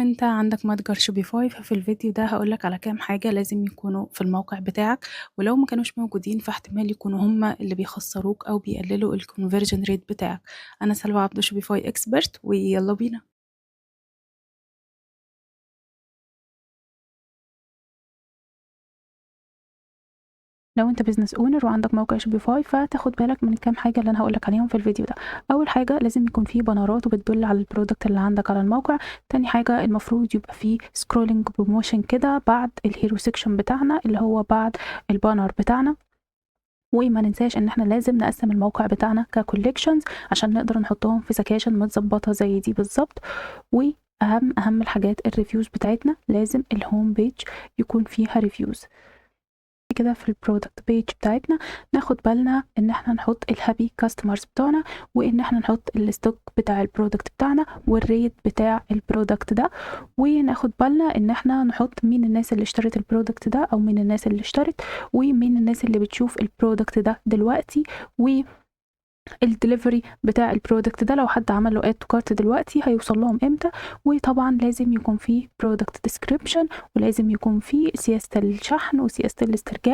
انت عندك متجر Shopify، ففي الفيديو ده هقولك على كام حاجة لازم يكونوا في الموقع بتاعك، ولو ما كانوش موجودين فاحتمال يكونوا هما اللي بيخسروك او بيقللوا ال conversion rate بتاعك. انا سلوى عبده، Shopify expert، ويلا بينا. لو انت business owner وعندك موقع Shopify فتاخد بالك من كام حاجة اللي انا هقولك عليهم في الفيديو ده. اول حاجة لازم يكون فيه بانرات وبتدل على ال product اللي عندك على الموقع. تاني حاجة المفروض يبقى فيه scrolling promotion كده بعد ال hero section بتاعنا اللي هو بعد ال banner بتاعنا. وما ننساش ان احنا لازم نقسم الموقع بتاعنا ك collections عشان نقدر نحطهم في سكاشن متظبطه زي دي بالظبط. واهم الحاجات ال reviews بتاعتنا، لازم ال home page يكون فيها reviews كده. في ال product page بتاعتنا ناخد بالنا ان احنا نحط ال happy customers بتوعنا، وان احنا نحط ال stock بتاع ال product بتاعنا وال rate بتاع ال product ده، وناخد بالنا ان احنا نحط مين الناس اللي اشترت ال product ده او مين الناس اللي اشترت ومين الناس اللي بتشوف ال product ده دلوقتي، و الدليفري بتاع ال product ده لو حد عمل له add to cart دلوقتي هيوصل لهم امتى. وطبعا لازم يكون فيه product description، ولازم يكون فيه سياسة الشحن وسياسة الاسترجاع.